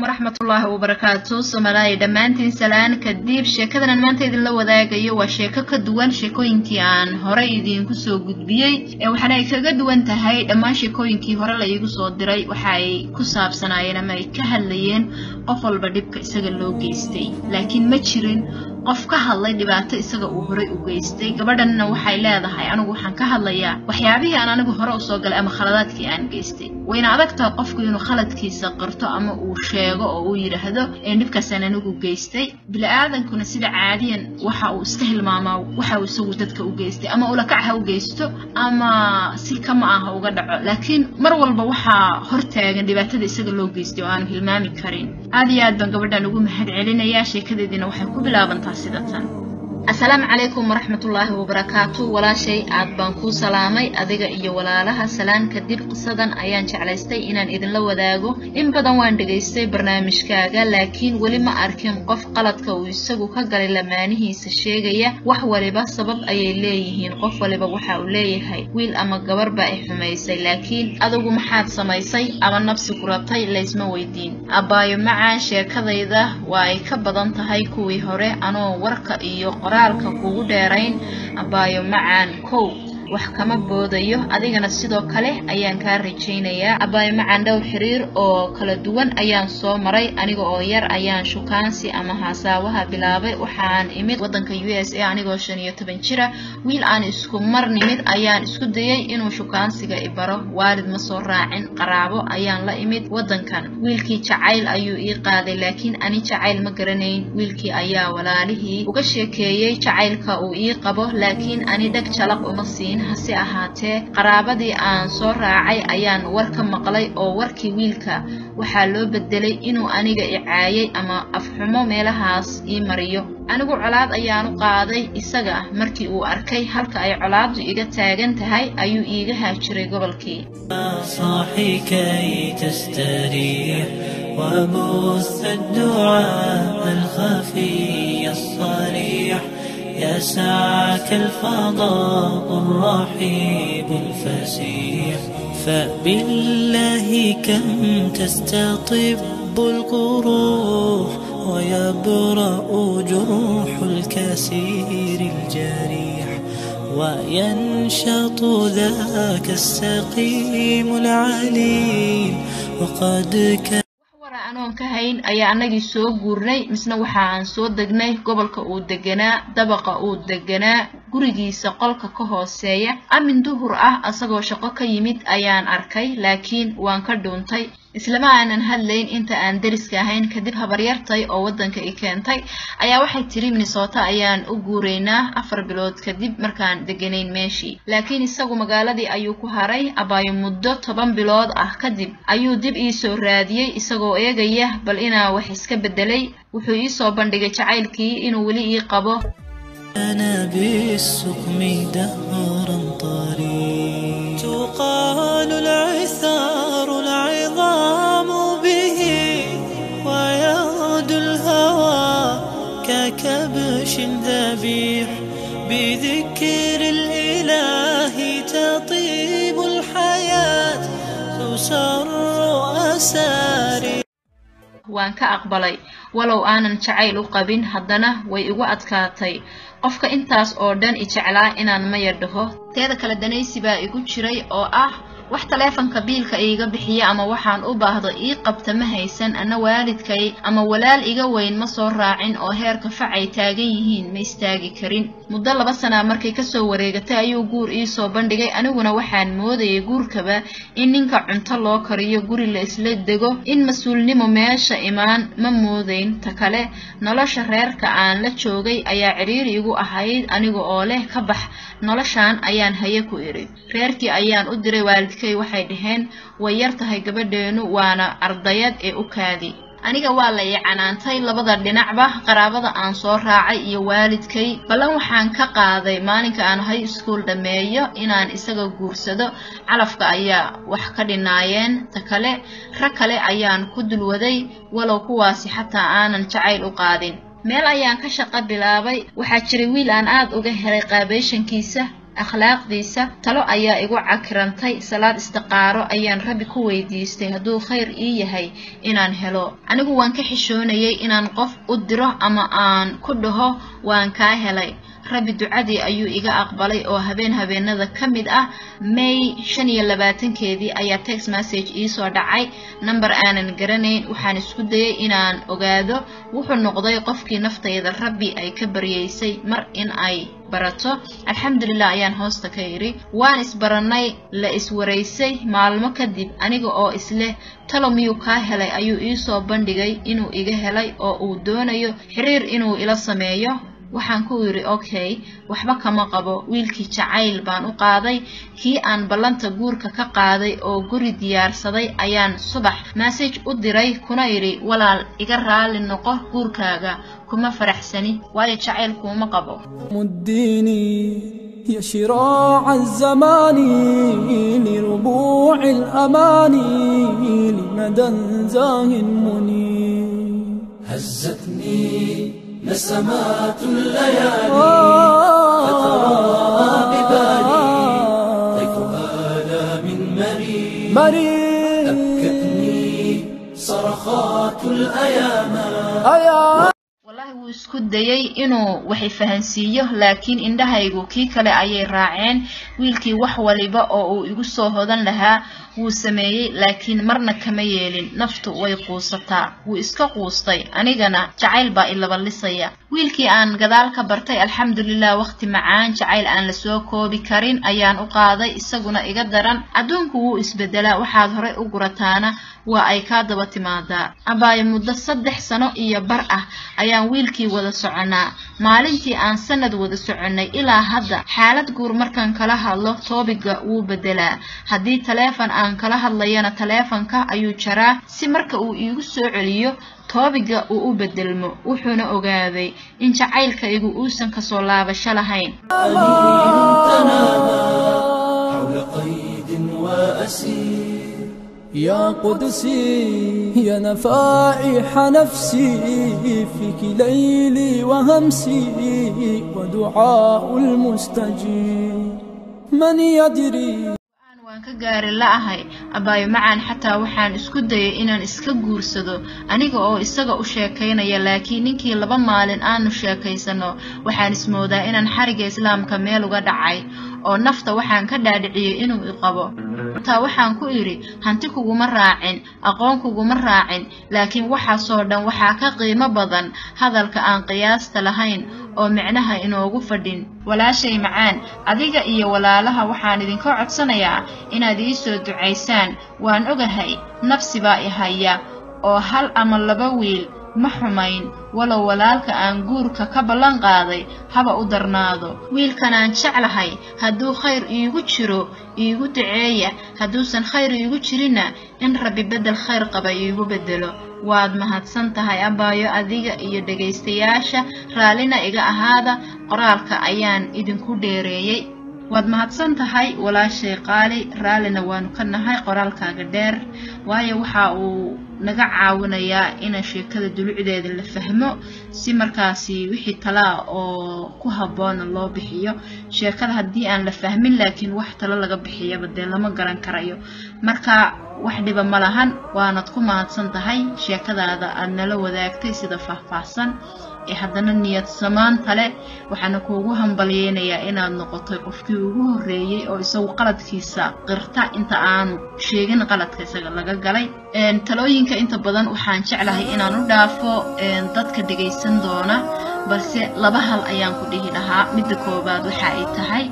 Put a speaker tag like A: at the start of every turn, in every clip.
A: Waraxmatullaahi wabarakaatu. Soomaaliya dhammaantiin, salaan kadib, sheekadan aan maanta idinla wadaagayo waa sheeko ka duwan sheekooyinkii aan horey idiinku soo gudbiyey. Waxaana ay kaga duwan tahay dhammaan sheekooyinkii hore la iigu soo diray waxa ay ku saabsanaayeen ama ay ka hadlayeen qof walba dhibka isaga loo geystay, laakiin ma jirin qof ka hadlay dhibaato isaga uu horey u geystay. Gabadhanna waxay leedahay, anigu waxaan ka hadlayaa waxyaabihii aan anigu hore usoo galay ama khaladaadkii aan geystay. Wayna adag tahay qofku inuu khaladkiisa qirto ama uu sheego oo uu yidhaahdo dhibkaasaan anigu geystay. Bini-aadankuna sida caadiyan waxa uu iska hilmaamaa waxa uu isagu dadka u geystay, ama ulakac ha u geysto ama si kama ah ha uga dhaco, laakiin mar walba waxaa hortaagan dhibaatada isaga loo geystay oo aanu hilmaami karin. Aad iyo aad baan gabadhan ugu mahad celinayaa. Sheekadeediina waxay ku bilaabantaa sida tan. Asalaamu calaykum waraxmatullaahi wabarakaatu. Walaashay, aad baan kuu salaamay adiga iyo walaalaha. Salaan kadib, qisadan ayaan jeclaystay inaan idinla wadaago. In badan waan dhegaystay barnaamijkaaga, laakiin weli ma arkin qof qaladka uu isagu ka galay lamaanihiisa sheegaya. Wax waliba sabab ayay leeyihiin. Qof waliba waxa uu leeyahay wiil ama gabar baa i xumaysay, laakiin adigu maxaad samaysay ama nabsi ku rabtay laysma weydiin. Abbaayo macaan, sheekadayda waa ay ka badan tahay kuwii hore. Anoo warka iyo qoraalka kugu dheerayn, abbaayo macaan, kow wax kama boodayo, adigana sidoo kale ayaan kaa rajaynayaa. Abbaayo macaan, dhowr xiriir oo kala duwan ayaan soo maray. Aniga oo yar ayaan shukaansi ama haasaawaha bilaabay. Waxaan imid waddanka USA anigoo 15 jira. Wiil aan isku mar nimid ayaan isku dayay inuu shukaansiga i baro. Waalid ma soo raacin, qaraabo ayaan la imid waddankan. Wiilkii jacayl ayuu ii qaaday, laakiin ani jacayl ma garanayn. Wiilkii ayaa walaalihii uga sheekeeyey jacaylka uu ii qabo, laakiin ani dheg jalaq uma siin. Hase ahaatee, qaraabadii aan soo raacay ayaan war ka maqlay, oo warkii wiilka waxaa loo bedelay inuu aniga i caayay ama afxumo meelahaas ii mariyo. Anigu colaad ayaanu qaaday isaga. Markii uu arkay halka ay colaaddu iga taagan tahay ayuu iiga haajiray gobolkii.
B: صاحي كي تستريح وبث الدعاء الخفي الصريح، يسعك الفضاء الرحيب الفسيح. فبالله كم تستطب القروح ويبرأ جرح الكثير الجريح، وينشط ذاك السقيم العليل وقد كان
A: Wara anoon ka hayn ayaa annagii soo guurnay. Misna waxa aan soo degnay gobolka uu deganaa, dabaqa uu deganaa, gurigiisa qolka ka hooseeya. Amin duhur ah asagoo shaqo ka yimid ayaan arkay, laakiin waan ka dhuuntay. Islama aanan hadlayn inta aan deriska ahayn. Kadib habaryartay oo waddanka i keentay ayaa waxay tiri, Minnesota ayaan u guuraynaa 4 bilood kadib markaan deganayn meeshii, laakiin isagu magaaladii ayuu ku haray. Abaayo, muddo 10 bilood ah kadib ayuu dib ii soo raadiyey, isagoo eegaya bal inaa wax iska beddelay. Wuxuu ii soo bandhigay jacaylkii inuu weli ii qabo.
B: بالسقم دهرا طريق تقال العثار العظام به، ويغدو الهوى ككبش ذبيح. بذكر الإله تطيب الحياة، تسر أساري.
A: Waan ka aqbalay. Walow aanan jacayl u qabin, haddana way igu adkaatay qofka intaas oo dhan i jeclaa inaan maya dhaho. Teeda kale, danaysi baa igu jiray oo ah wax taleefanka biilka iiga bixiya ama waxaan u baahdo ii qabta ma haysan. Anna waalidkay ama walaal iga weyn ma soo raacin, oo heerka facay taagan yihiin ma istaagi karin. Muddo 2 sanaa markay kasoo wareegatay ayuu guur ii soo bandhigay. Aniguna waxaan moodayay guurkaba in ninka cunto loo kariyo, guri la isla dego, in mas-uulnimo meesha imaan ma moodayn. Ta kale, nolosha reerka aan la joogay ayaa cidhiiri igu ahayd. Aniga oo leh ka bax noloshan ayaan haye ku idhi. Reerkii ayaan u diray. Waalidkay waxay dhaheen, way yar tahay gabadheenu, waana ardayad ee u kaadi. Aniga waa la ii canaantay labada dhinacba, qaraabada aan soo raacay iyo waalidkay. Ballan waxaan ka qaaday maalinka aan high school dhammeeyo inaan isaga guursado. Calafka ayaa wax ka dhinaayeen. Ta kale, rag kale ayaan ku dulwaday, walow kuwaasi xataa aanan jacayl u qaadin. Meel ayaan ka shaqo bilaabay. Waxaa jiray wiil aan aad uga helay qaabeyshankiisa. Akhlaaqdiisa talo ayaa igu cakirantay. Salaad istiqaaro ayaan Rabbi ku weydiistay hadduu khayr ii yahay inaan helo. Anigu waan ka xishoonayay inaan qof u diro ama aan ku dhaho waan kaa helay. Rabbi ducadii ayuu iga aqbalay oo habeen habeenada ka mid ah May 25-keedii ayaa text message iisoo dhacay, number aanan garanayn. Waxaan isku dayay inaan ogaado. Wuxuu noqday qofkii naftayda Rabbi ay ka baryaysay mar in ay barato. Alxamdulilah ayaan hoosta ka yidhi. Waan isbarannay, la iswaraysay. Maalmo kadib, aniga oo isleh talo miyuu kaa helay, ayuu iisoo bandhigay inuu iga helay oo uu doonayo xiriir inuu ila sameeyo. Waxaan ku yidhi okay, waxba kama qabo. Wiilkii jacayl baan u qaaday. Kii aan ballanta guurka ka qaaday oo guri diyaarsaday ayaan subax message u diray, kuna idhi walaal, iga raali noqo, guurkaaga kuma faraxsani, waayo jacayl kuuma qabo.
B: الدين يا شراع الزمان لربوع الأماني لمدى زاه منير.
C: هزتني نسمات الليالي فتراءى ببالي طيف آلام مرير.
B: مرير.
C: أبكتني صرخات الأيام.
B: أيا.
A: Wallaahi wuu isku dayay inuu waxay fahansiiyo, laakiin indhahaygu kii kale ayay raaceen. Wiilkii wax waliba oo uu igu soo hodan lahaa wuu sameeyey, laakiin marna kama yeelin. Naftu way quusataa, wuu iska quustay, anigana jacayl baa ilabalisaya. Wiilkii aan gadaal ka bartay, alxamdulilah, waqti macaan, jacayl aan lasoo koobi karin ayaan u qaaday, isaguna iga daran. Adduunku wuu isbedelaa, waxaad horey u gurataana waa ay kaa daba timaadaa. Abaayo, muddo 3 sano iyo bar ah ayaan wiilkii wada soconaa. Maalintii aan sanad wada soconnay ilaa hadda, xaalad guur markaan kala hadlo topic-ga wuu bedelaa. Haddii taleefon aan kala hadlayana taleefonka ayuu jaraa, si marka uu iigu soo celiyo topic-ga uu u bedelmo. Wuxuuna ogaaday in jacaylkaygu uusan kasoo laabasho lahayn.
C: أنين تنامى حول قيد وأسير.
B: يا قدسي، يا نفائح نفسي، فيك ليلي وهمسي ودعاء المستجيب، من يدري.
A: Waan ka gaari la'ahay, abaayo macaan. Xataa waxaan isku dayay inaan iska guursado aniga oo isaga u sheekaynaya, laakiin ninkii 2 maalin aanu sheekaysano waxaan ismoodaa inaan xariga islaamka meel uga dhacay, oo nafta waxaan ka dhaadhiciyey inuu iqabo. Taa waxaan ku idhi hanti kuguma raacin, aqoon kuguma raacin, laakiin waxaasoo dhan waxaa ka qiimo badan hadalka aan qiyaasta lahayn oo micnaha inoogu fadhin. Walaashay macaan, adiga iyo walaalaha waxaan idinka codsanayaa inaad ii soo ducaysaan. Waan ogahay nafsi baa i haya oo hal ama laba wiil ma xumayn, walow walaalka aan guurka ka ballan qaaday haba u darnaado. Wiilkan aan jeclahay hadduu khayr iigu jiro iigu duceeya, hadduusan khayr iigu jirinna in Rabbi beddel khayr qaba iigu beddelo. Waad mahadsan tahay, abaayo, adiga iyo dhegaystayaasha. Raallina iga ahaada, qoraalka ayaan idinku dheereeyey. Waad mahadsan tahay, walaashay qaali. Raallina waanu ka nahay qoraalkaaga dheer, waayo waxa uu naga caawinayaa inaan sheekada dulucdeeda la fahmo, si markaasi wixii talaa oo ku habboona loo bixiyo. Sheekada haddii aan la fahmin laakiin wax talo laga bixiyaba dee lama garan karayo. Marka wax dhiba ma lahan, waanad ku mahadsan tahay sheekadaada aad nala wadaagtay sida faahfaahsan ee haddana niyad samaanta leh. Waxaana kuugu hambalyeynayaa inaad noqotay qofkii ugu horreeyey oo isagu qaladkiisa qirta inta aanu sheegin qaladka isaga laga galay. Talooyinka inta badan waxaan jeclahay inaan u dhaafo dadka dhegaysan doona, balse laba hal ayaan ku dhihi lahaa. Midda koobaad waxa ay tahay,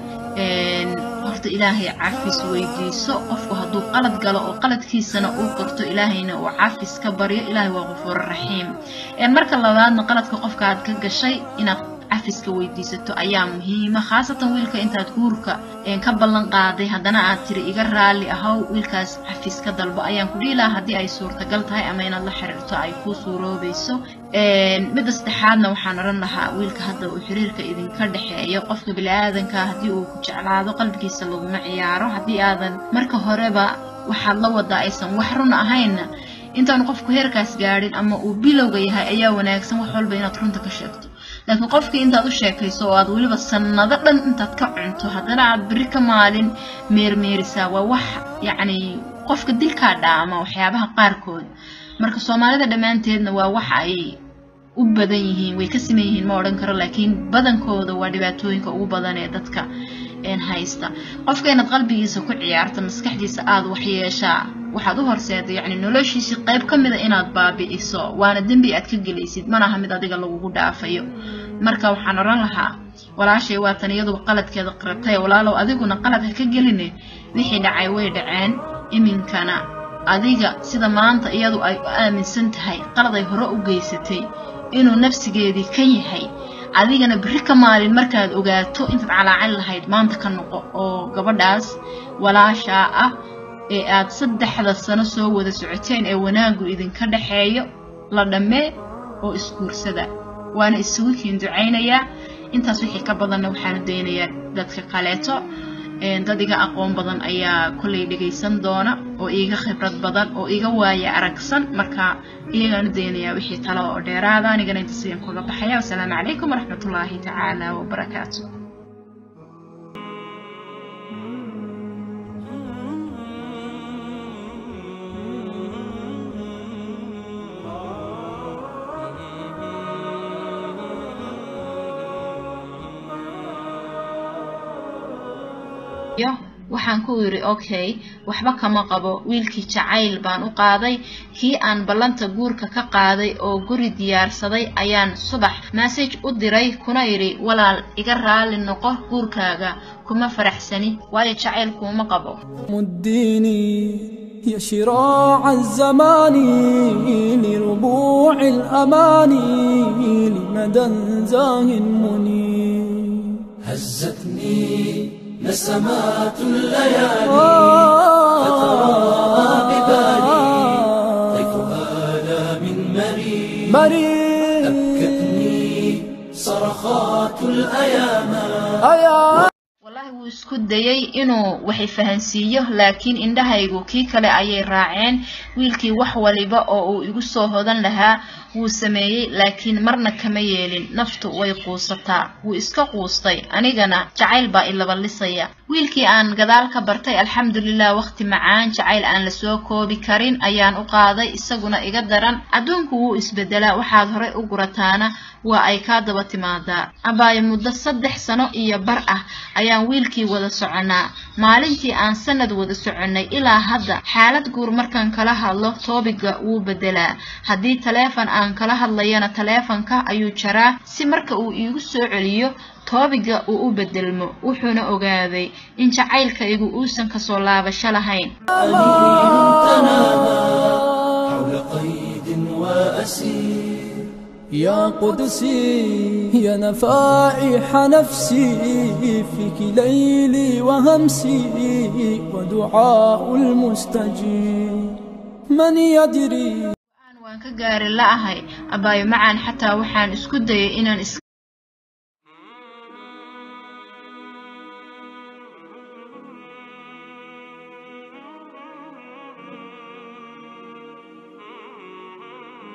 A: horta Ilaahay cafis weydiiso. Qofku hadduu qalad galo oo qaladkiisana uu qorto, Ilaahayna uu cafis ka baryo, Ilaahay waa Qafuur Raxiim. Marka labaadna, qaladka qofka aad ka gashay inaad cafiska weydiisato ayaa muhiima, khaasatan wiilka intaad guurka ka ballan qaaday haddana aad tiri iga raalli ahow. Wiilkaas cafis ka dalbo ayaan ku dhihi lahaa haddii ay suurtagal tahay ama inaad la xiriirto ay kuu suuroobayso. Midda saddexaadna waxaan odhan lahaa, wiilka hadda uu xiriirka idinka dhexeeyo, qofka bini-aadanka haddii uu ku jeclaado qalbigiisa laguma ciyaaro. Haddii aadan marka horeba waxaad la wadaa aysan wax run ahaynna, intaanu qofku heerkaas gaadhin ama uu bilowga yahay ayaa wanaagsan wax walba inaad runta ka sheegto. Laakiin qofkii intaad u sheekayso oo aad weliba sannado dhan intaad ka cunto, haddana aad beri ka maalin meermeerisaa, waa wax yacni qofka dilkaa dhaama waxyaabaha qaarkood. Marka Soomaalida dhammaanteedna waa wax ay u badan yihiin, way ka siman yihiin ma odhan karo, laakiin badankooda waa dhibaatooyinka ugu badan ee dadka haysta. Qofka inaad qalbigiisa ku ciyaarto, maskaxdiisa aad wax yeeshaa, waxaad u horseeday yacni noloshiisii qayb ka mida inaad baabi'iso, waana dembi aad ka gelaysid, mana aha mid adiga lagugu dhaafayo. Marka waxaan odhan lahaa walaashay, waa tan iyaduba qaladkeeda qiratay, walaalow adiguna qalad ha ka geline, wixii dhacay way dhaceen. Iminkana adiga sida maanta iyadu ay u aaminsan tahay qalad ay hore u geysatay inuu nafsigeedii kan yahay, adigana berri ka maalin markaad ogaato intaad calaacan lahayd maanta ka noqo, oo gabadhaas walaashaa ah ee aad 3da sano soo wada socoteen ee wanaaggu idinka dhexeeyo la dhammee oo isguursada. Waana isugu kiin ducaynayaa. Intaas wixii ka badanna waxaanu daynayaa dadka kaleeto. Dad iga aqoon badan ayaa kollay dhegaysan doona oo iiga khibrad badan oo iga waaya aragsan, marka iyagaanu daynayaa wixii talo oo dheeraada. Anigana intaas ayaan kaga baxaya. Wasalaamu calaykum waraxmatullaahi tacaala wabarakaatu. Waxaan ku yidhi okay, waxba kama qabo. Wiilkii jacayl baan u qaaday, kii aan ballanta guurka ka qaaday oo guri diyaarsaday ayaan subax message u diray kuna idhi, walaal iga raali noqo, guurkaaga kuma faraxsani, waayo jacayl kuuma qabo.
B: الدين يا شراع الزمان لربوع الأماني لمدى زاه منير.
C: هزتني نسمات الليالي فتراءى ببالي طيف آلام مرير،
B: مرير.
C: أبكتني صرخات الأيام.
B: أيا
A: Wallaahi wuu isku dayay inuu waxay fahansiiyo, laakiin indhahaygu kii kale ayay raaceen. Wiilkii wax waliba oo uu igu soo hodan lahaa wuu sameeyey, laakiin marna kama yeelin. Naftu way quusataa, wuu iska quustay, anigana jacayl baa ilabalisaya. Wiilkii aan gadaal ka bartay, alxamdulilah, waqti macaan jacayl aan la soo koobi karin ayaan u qaaday, isaguna iga daran. Adduunku wuu isbedelaa, waxaad horey u gurataana waa ay kaa daba timaadaa. Abaayo, muddo 3 sano iyo bar ah ayaan wiilkii wada soconaa. Maalintii aan sanad wada soconnay ilaa hadda, xaalad guur markaan kala hadlo toobiga wuu bedelaa. Haddii taleefon aan kala hadlayana taleefonka ayuu jaraa, si marka uu iigu soo celiyo toobiga uu u bedelmo. Wuxuuna ogaaday in jacaylkaygu uusan kasoo laabasho lahayn.
C: أنين تنامى حول قيد وأسير.
B: يا قدسي يا نفائح نفسي فيك ليلي وهمسي ودعاء المستجيب من يدري.
A: Waan ka gaari la'ahay, abaayo macaan, xataa waxaan isku dayay inaan is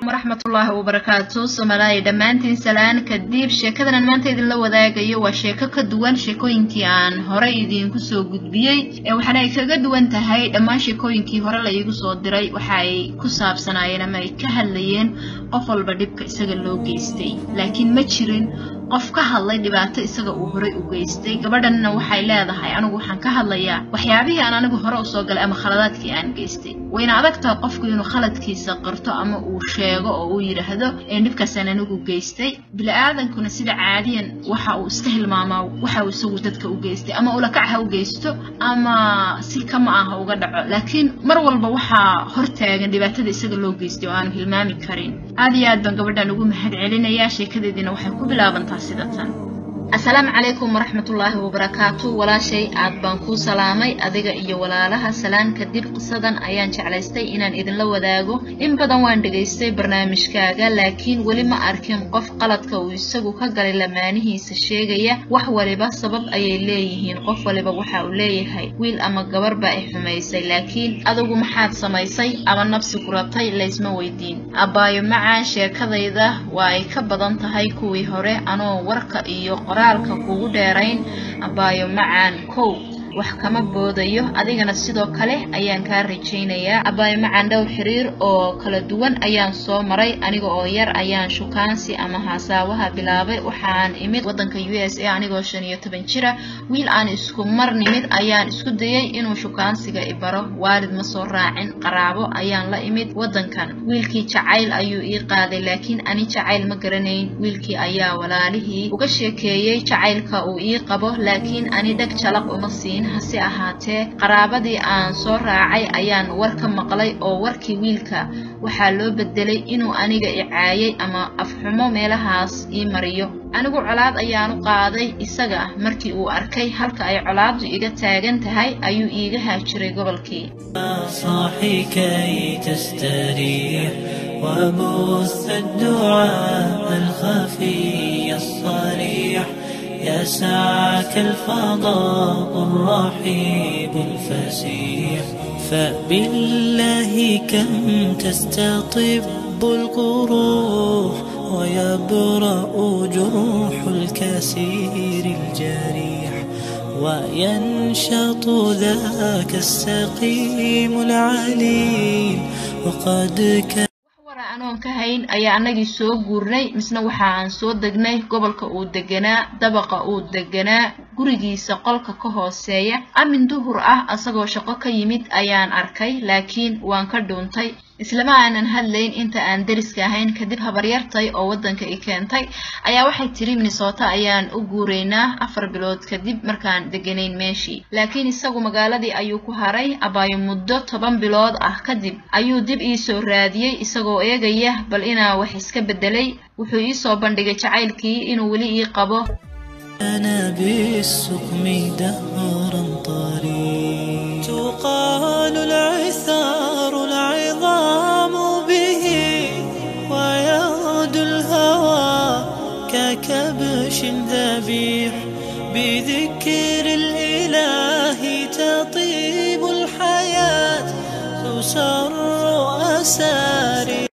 A: Waraxmatullaahi wabarakaatu. Soomaaliya dhammaantiin salaan kadib, sheekadan aan maanta idinla wadaagayo waa sheeko ka duwan sheekooyinkii aan horey idiinku soo gudbiyey, ee waxaana ay kaga duwan tahay dhammaan sheekooyinkii hore la iigu soo diray waxa ay ku saabsanaayeen ama ay ka hadlayeen qof walba dhibka isaga loo geystay, laakiin ma jirin qof ka hadlay dhibaato isaga uu horey u geystay. Gabadhanna waxay leedahay, anigu waxaan ka hadlayaa waxyaabihii aan anigu hore usoo galay ama khaladaadkii aan geystay. Wayna adag tahay qofku inuu khaladkiisa qirto ama uu sheego oo uu yidhaahdo dhibkaasaan anigu geystay. Bini-aadankuna sida caadiyan waxa uu iska hilmaamaa waxa uu isagu dadka u geystay, ama ulakac ha u geysto ama si kama ah ha uga dhaco, laakiin mar walba waxaa hortaagan dhibaatada isaga loo geystay oo aanu hilmaami karin. Aad iyo aad baan gabadhan ugu mahad celinayaa. Sheekadeediina waxay ku bilaabantaa sida tan. Asalaamu calaykum waraxmatullaahi wabarakaatu. Walaashay, aad baan kuu salaamay adiga iyo walaalaha. Salaan kadib, qisadan ayaan jeclaystay inaan idinla wadaago. In badan waan dhegaystay barnaamijkaaga, laakiin weli ma arkin qof qaladka uu isagu ka galay lamaanihiisa sheegaya. Wax waliba sabab ayay leeyihiin. Qof waliba waxa uu leeyahay wiil ama gabar baa i xumaysay, laakiin adigu maxaad samaysay ama nabsi ku rabtay laysma weydiin. Abbaayo macaan, sheekadayda waa ay ka badan tahay kuwii hore. Anoo warka iyo qoraalka kugu dheerayn, abbaayo macaan, kow wax kama boodayo, adigana sidoo kale ayaan kaa rajaynayaa. Abbaayo macaan, dhowr xiriir oo kala duwan ayaan soo maray. Aniga oo yar ayaan shukaansi ama haasaawaha bilaabay. Waxaan imid waddanka USA anigoo 15 jira. Wiil aan isku mar nimid ayaan isku dayay inuu shukaansiga i baro. Waalid ma soo raacin, qaraabo ayaan la imid waddankan. Wiilkii jacayl ayuu ii qaaday, laakiin ani jacayl ma garanayn. Wiilkii ayaa walaalihii uga sheekeeyey jacaylka uu ii qabo, laakiin ani dheg jalaq uma siin. Hase ahaatee, qaraabadii aan soo raacay ayaan war ka maqlay, oo warkii wiilka waxaa loo bedelay inuu aniga i caayay ama afxumo meelahaas ii mariyo. Anigu colaad ayaanu qaaday isaga. Markii uu arkay halka ay colaaddu iga taagan tahay, ayuu iiga haajiray gobolkii.
D: صاحي كي تستريح وبث الدعاء الخفي الصريح، يسعك الفضاء الرحيب الفسيح. فبالله كم تستطب القروح ويبرأ جروح الكثير الجريح، وينشط ذاك السقيم العليل وقد كان
A: Wara anoon ka hayn ayaa annagii soo guurnay. Misna waxa aan soo degnay gobolka uu deganaa, dabaqa uu deganaa, gurigiisa qolka ka hooseeya. Amin duhur ah asagoo shaqo ka yimid ayaan arkay, laakiin waan ka dhuuntay. Islama aanan hadlayn inta aan deriska ahayn. Kadib habaryartay oo waddanka i keentay ayaa waxay tiri Minnesota ayaan u guuraynaa 4 bilood kadib markaan deganayn meeshii, laakiin isagu magaaladii ayuu ku haray. Abaayo, muddo 10 bilood ah kadib ayuu dib ii soo raadiyey, isagoo eegaya bal inaa wax iska beddelay. Wuxuu ii soo bandhigay jacaylkii inuu weli ii qabo.
D: بالسقم دهرا طريق تقال العثار العظام به، ويغدو الهوى ككبش ذبيح. بذكر الإله تطيب الحياة، تسر أساري.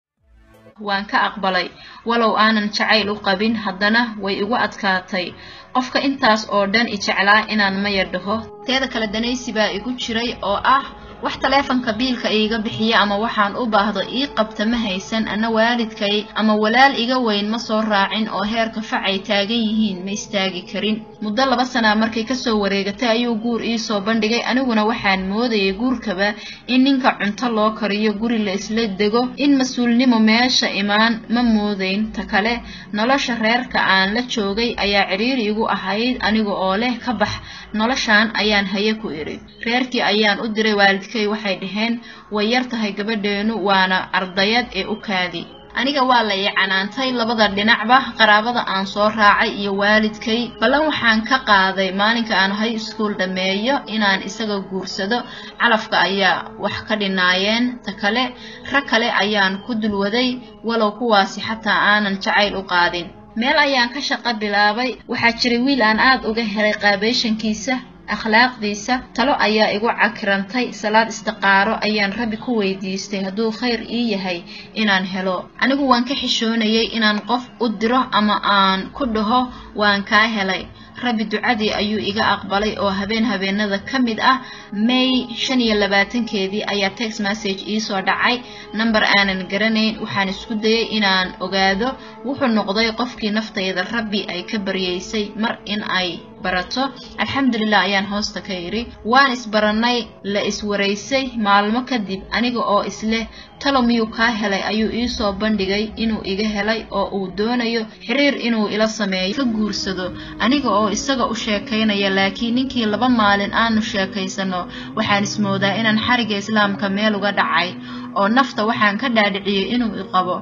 A: Waan ka aqbalay. Walow aanan jacayl u qabin, haddana way igu adkaatay qofka intaas oo dhan i jeclaa inaan maya dhaho. Teeda kale, danaysi baa igu jiray oo ah wax taleefanka biilka iiga bixiya ama waxaan u baahdo ii qabta ma haysan. Anna waalidkay ama walaal iga weyn ma soo raacin, oo heerka facay taagan yihiin ma istaagi karin. Muddo 2 sanaa markay kasoo wareegatay ayuu guur ii soo bandhigay. Aniguna waxaan moodayay guurkaba in ninka cunto loo kariyo, guri la isla dego, in mas-uulnimo meesha imaan ma moodayn. Ta kale, nolosha reerka aan la joogay ayaa cidhiiri igu ahayd. Aniga oo leh ka bax noloshan ayaan haye ku idhi. Reerkii ayaan u diray. Waalidkay waxay dhaheen way yar tahay gabadheenu, waana ardayad ee u kaadi. Aniga waa la ii canaantay labada dhinacba, qaraabada aan soo raacay iyo waalidkay. Ballan waxaan ka qaaday maalinka aan high school dhammeeyo inaan isaga guursado. Calafka ayaa wax ka dhinaayeen. Ta kale, rag kale ayaan ku dulwaday, walow kuwaasi xataa aanan jacayl u qaadin. Meel ayaan ka shaqo bilaabay. Waxaa jiray wiil aan aad uga helay qaabeyshankiisa, akhlaaqdiisa. Talo ayaa igu cakirantay. Salaad istiqaaro ayaan Rabbi ku weydiistay hadduu khayr ii yahay inaan helo. Anigu waan ka xishoonayay inaan qof u diro ama aan ku dhaho waan kaa helay. Rabbi ducadii ayuu iga aqbalay, oo habeen habeenada ka mid ah, May 25-keedii, ayaa text message iisoo dhacay number aanan garanayn. Waxaan isku dayay inaan ogaado. Wuxuu noqday qofkii naftayda Rabbi ay ka baryaysay mar in ay barato. Alxamdulilah ayaan hoosta ka idhi. Waan isbarannay, la iswaraysay. Maalmo kadib, aniga oo isleh talo miyuu kaa helay, ayuu iisoo bandhigay inuu iga helay oo uu doonayo xiriir inuu ila sameeyo, ka guursado. Aniga oo isaga u sheekaynaya, laakiin ninkii 2 maalin aanu sheekaysano, waxaan ismoodaa inaan xariga Islaamka meel uga dhacay. oo nafta waxaan ka dhaadhiciyey inuu i qabo.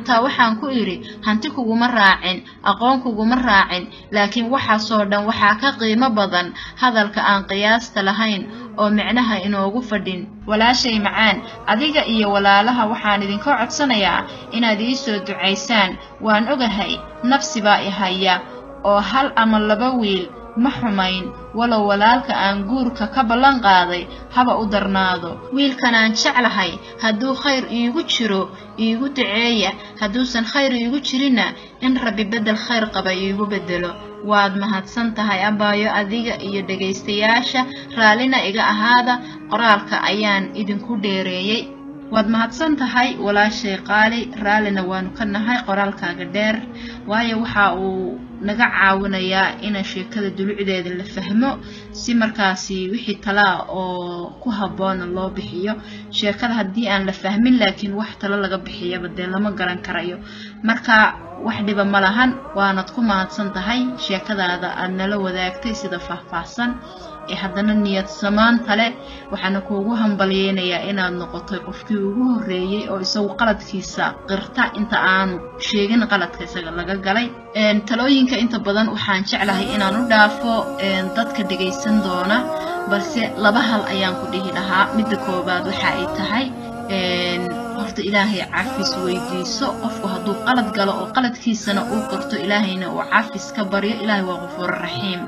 A: Taa waxaan ku idhi, hanti kuguma raacin, aqoon kuguma raacin, laakiin waxaasoo dhan waxaa ka qiimo badan hadalka aan qiyaasta lahayn oo micnaha inoogu fadhin. Walaashay macaan, adiga iyo walaalaha waxaan idinka codsanayaa inaad ii soo ducaysaan. Waan ogahay nafsi baa i haya oo hal ama laba wiil ma xumayn, walow walaalka aan guurka ka ballan qaaday haba u darnaado. Wiilkan aan jeclahay hadduu khayr iigu jiro iigu duceeya, hadduusan khayr iigu jirinna in Rabbi beddel khayr qaba iigu beddelo. Waad mahadsan tahay abaayo, adiga iyo dhegaystayaasha raallina iga ahaada, qoraalka ayaan idinku dheereeyey. Waad mahadsan tahay walaashay qaali, raallina waanu ka nahay qoraalkaaga dheer, waayo waxa uu naga caawinayaa in sheekada dulucdeeda la fahmo, si markaasi wixii talaa oo ku habboona loo bixiyo. Sheekada haddii aan la fahmin laakiin wax talo laga bixiyaba dee lama garan karayo. Marka wax dhiba ma lahan, waanad ku mahadsan tahay sheekadaada aad nala wadaagtay sida faahfaahsan ee haddana niyad samaanta leh. Waxaana kuugu hambalyeynayaa inaad noqotay qofkii ugu horreeyey oo isagu qaladkiisa qirta inta aanu sheegin qaladka isaga laga galay. Talooyinka inta badan waxaan jeclahay inaan u dhaafo dadka dhegaysan doona, balse laba hal ayaan ku dhihi lahaa. Midda koowaad waxa ay tahay, horta Ilaahay cafis weydiiso. Qofku hadduu qalad galo oo qaladkiisana uu qorto, Ilaahayna uu cafis ka baryo, Ilaahay waa Ghafuur Raxiim.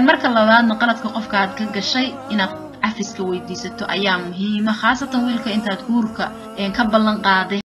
A: Marka labaadna, qaladka qofka aad ka gashay inaad cafiska weydiisato ayaa muhiima, khaasatan wiilka intaad guurka ka ballan qaaday.